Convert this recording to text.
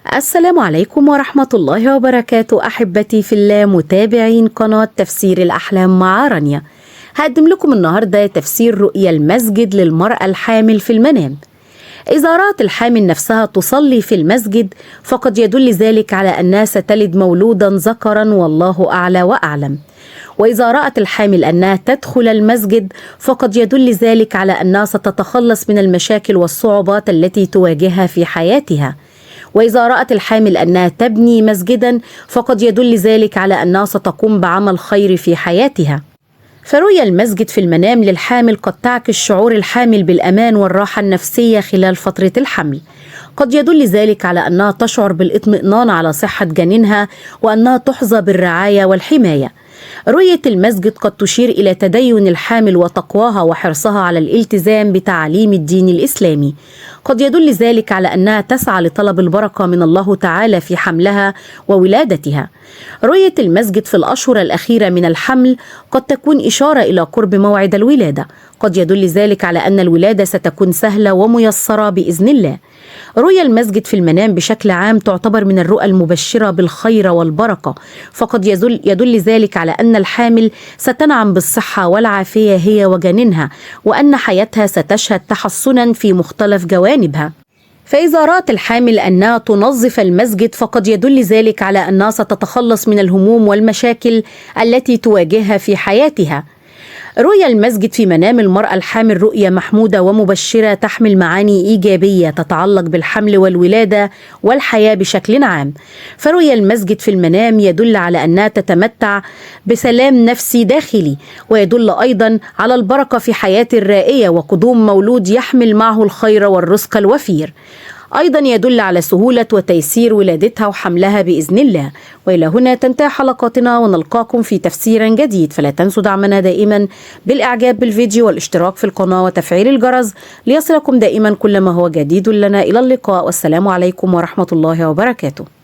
السلام عليكم ورحمة الله وبركاته، أحبتي في الله متابعين قناة تفسير الأحلام مع رانيا. هقدم لكم النهاردة تفسير رؤيا المسجد للمرأة الحامل في المنام. إذا رأت الحامل نفسها تصلي في المسجد فقد يدل ذلك على أنها ستلد مولودا ذكرا، والله أعلى وأعلم. وإذا رأت الحامل أنها تدخل المسجد فقد يدل ذلك على أنها ستتخلص من المشاكل والصعوبات التي تواجهها في حياتها. وإذا رأت الحامل أنها تبني مسجدا فقد يدل ذلك على أنها ستقوم بعمل خير في حياتها. فرؤيا المسجد في المنام للحامل قد تعكس شعور الحامل بالأمان والراحة النفسية خلال فترة الحمل. قد يدل ذلك على أنها تشعر بالاطمئنان على صحة جنينها وأنها تحظى بالرعاية والحماية. رؤية المسجد قد تشير إلى تدين الحامل وتقواها وحرصها على الالتزام بتعاليم الدين الإسلامي. قد يدل ذلك على أنها تسعى لطلب البركة من الله تعالى في حملها وولادتها. رؤية المسجد في الأشهر الأخيرة من الحمل قد تكون إشارة إلى قرب موعد الولادة. قد يدل ذلك على أن الولادة ستكون سهلة وميسرة بإذن الله. رؤيا المسجد في المنام بشكل عام تعتبر من الرؤى المبشرة بالخير والبركة، فقد يدل ذلك على أن الحامل ستنعم بالصحة والعافية هي وجنينها، وأن حياتها ستشهد تحسنا في مختلف جوانبها. فإذا رأت الحامل أنها تنظف المسجد فقد يدل ذلك على أنها ستتخلص من الهموم والمشاكل التي تواجهها في حياتها. رؤيا المسجد في منام المرأة الحامل رؤيا محمودة ومبشرة تحمل معاني إيجابية تتعلق بالحمل والولادة والحياة بشكل عام. فرؤيا المسجد في المنام يدل على أنها تتمتع بسلام نفسي داخلي، ويدل أيضا على البركة في حياة الرائية وقدوم مولود يحمل معه الخير والرزق الوفير. أيضا يدل على سهولة وتيسير ولادتها وحملها بإذن الله. وإلى هنا تنتهي حلقاتنا، ونلقاكم في تفسير جديد. فلا تنسوا دعمنا دائما بالإعجاب بالفيديو والاشتراك في القناة وتفعيل الجرس ليصلكم دائما كل ما هو جديد لنا. إلى اللقاء، والسلام عليكم ورحمة الله وبركاته.